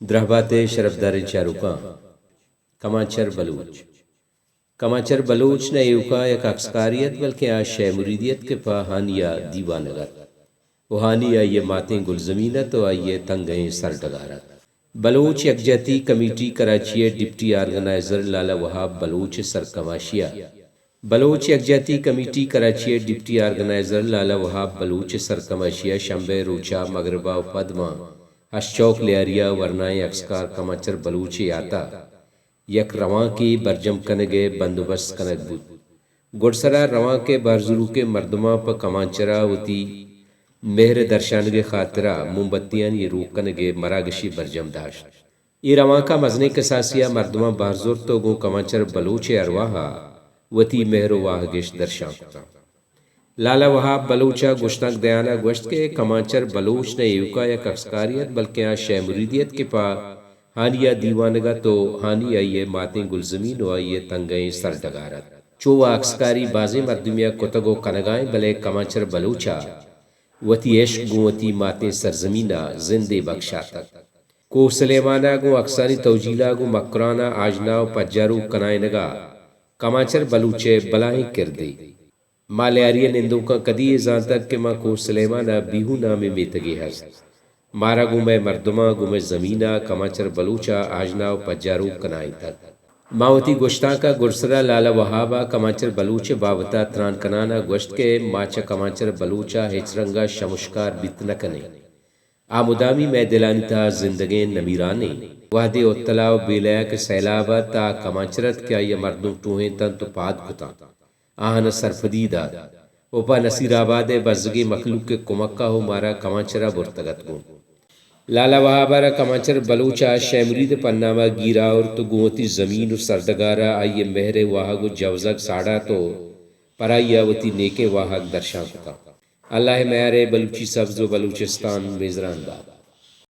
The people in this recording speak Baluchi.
درہبات ءِ شرپداریں چاروکاں، کمانچر بلوچ۔ کمانچر بلوچ نہ ایوکا یک اکسکارے ات، بلکیں آ شے مریدے ات کہ پہ ہانی ءِ دیوانگ ات و ہانی آئی ءِ ماتیں گلزمین ات و آئی ءِ تنگہیں سرڈگار ات۔ بلوچ یکجہتی کمیٹی کراچی ءِ ڈپٹی آرگنائزر لالا وہاب بلوچ ءِ سرکماشی ءَ بلوچ یکجہتی کمیٹی کراچی ءِ ڈپٹی آرگنائزر لالا وہاب بلوچ ءِ سرکماشی ءَ شنبے ءِ روچ ءَ مگرب ءَ و پد ماں ہشت چوک لیاری ءَ ورنائیں اکسکار کمانچر بلوچ ءِ یات ءَ یک روانکے برجم کنگ ءِ بندوبست کنگ بوت۔ گڈسر ءَ روانک ءِ بہرزوروکیں مردماں پہ کمانچر ءَ وتی مہر ءِ درشانگ ءِ خاطر ءَ موم بتیانی روک کنگ ءِ مراگشے برجم داشت۔ اے روانک ءَ مزنیں کساسے ءَ مردماں بہر زرت و گوں کمانچر بلوچ ءِ ارواہ ءَ وتی مہر و واہگ اش درشان کتاں۔ لالا وہاب بلوچ ءَ گشتانک دیان ءَ گوشت کہ کمانچر بلوچ نہ ایوکا یک اکسکارے ات، بلکیں آ شے مریدے ات کہ پہ ہانی ءِ دیوانگ ات و ہانی آئی ءِ ماتیں گلزمین و آئی ءِ تنگہیں سرڈگار ات۔ چو وا اکسکاری بازیں مردمے ءَ کتگ و کنگ ءَ انت، بلے کمانچر بلوچ ءَ وتی عشق گوں وتی ماتیں سرزمین ءَ زندے بکشاتگ۔ کوہ سلیمان ءَ گوں اکسانی توجیل ءَ گوں مکران ءَ آژنا و پجاروک کنائینگ ءَ کمانچر بلوچ ءِ بلاہیں کردے۔ ما لیاری ءِ نندوکاں کدی اے زانتگ کہ ماں کوہ سلیمان ءَ بیہو نامیں میتگے ہست۔ مارا گوں مئے مردماں، گوں مئے زمین ءَ کمانچر بلوچ ءَ آژنا و پجاروک کنائینتگ۔ ما وتی گشتانک ءَ گڈسر ءَ لالا وہاب ءَ کمانچر بلوچ ءِ بابت ءَ تران کنان ءَ گوشت کہ ما چہ کمانچر بلوچ ءَ ہچ رنگ ءَ شمشکار بیت نہ کنیں۔ آ مدامی مئے دلانی تہا زندگیں نمیرانیں۔ وہدے اتلا و بیلہ ءَ کہ سیلاب ات، آ کمانچر ات کہ آئی ءَ مردم ٹوہینتنت و پاد کتاں۔ آہاں سرپدی دات و پہ نصیر آباد ءِ بزگیں مخلوق ءِ کمک ءَ و مارا کمانچر ءَ برتگ ات گوں۔ لالا وہاب ءَ را کمانچر بلوچ ءَ شے مرید ءِ پنام ءَ گیر آورت و گوں وتی زمین و سرڈگار ءَ آئی ءِ مہر ءِ واہگ و جوزگ ساڑات و پر آئی ءَ وتی نیکیں واہگ درشان کتاں۔ اللہ ءِ میار ءَ بلوچی سبز و بلوچستان میزران بات۔